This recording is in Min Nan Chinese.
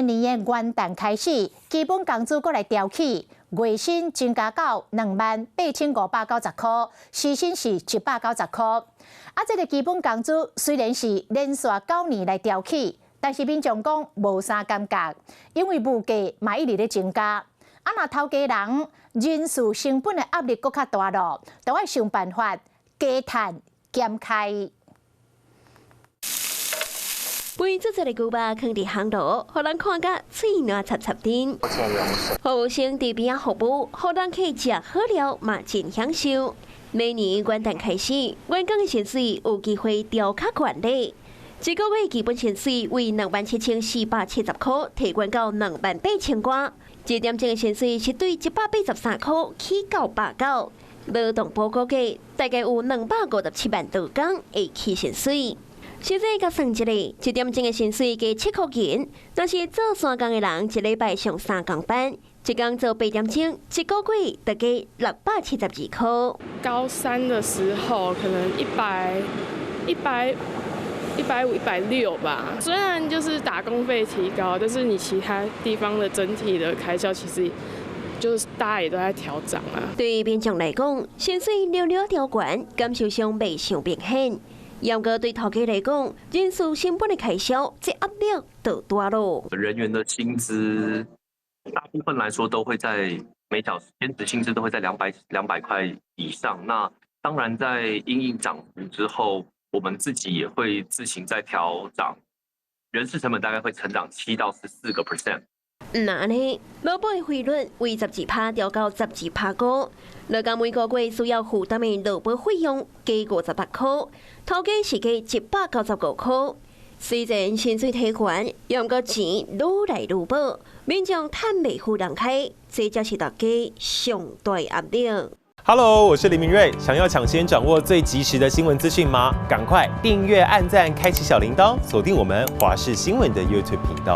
明年的元旦開始，基本工資閣來調起，月薪增加到28,590箍，時薪是190箍。啊，這個基本工資雖然是連續9年來調起，但是民眾講無啥感覺，因為物價嘛一直咧增加。啊，若頭家人人事成本的壓力閣較大囉，都愛想辦法加趁減開。肥滋滋的牛肉囥佇烘爐，予人看甲喙瀾插插甜。服務生佇邊仔服務，予人客食好料嘛真享受。每年元旦開始，員工的薪水有機會調較懸咧。這個月基本薪水為27,470箍，提懸到28,000外。一點鐘的薪水是對183箍起到190。勞動部估計，大概有257萬多工會起薪水。實際共算一下，一點鐘的薪水加7箍銀，若是做三工的人，一禮拜上三工班，一工做8點鐘，一個月就加672箍。高三的時候，可能150、160吧。雖然就是打工費提高，但是你其他地方的整體的開銷其實就是大家也都在調漲啊。對民眾來講，薪水略略調懸，感受上袂傷明顯。不過對頭家來講，人事成本的開銷，這壓力就大囉。人員的薪資，大部分來說都會在每小時兼職薪資都會在200塊以上。那當然在因應漲幅之後，我們自己也會自行再調漲，人事成本大概會成長7到14個 percent。毋但按呢，勞保的費率為12趴調到12.5趴，勞工每個月需要負擔的勞保費用加58箍，頭家是加195箍。雖然薪水提懸，毋過錢愈來愈薄，民眾趁袂赴人開，這才是大家上大壓力。 Hello，我是林明瑞，想要搶先掌握最及時的新聞資訊嗎？趕快訂閱、按讚、開啟小鈴鐺，鎖定我們華視新聞的 YouTube 頻道。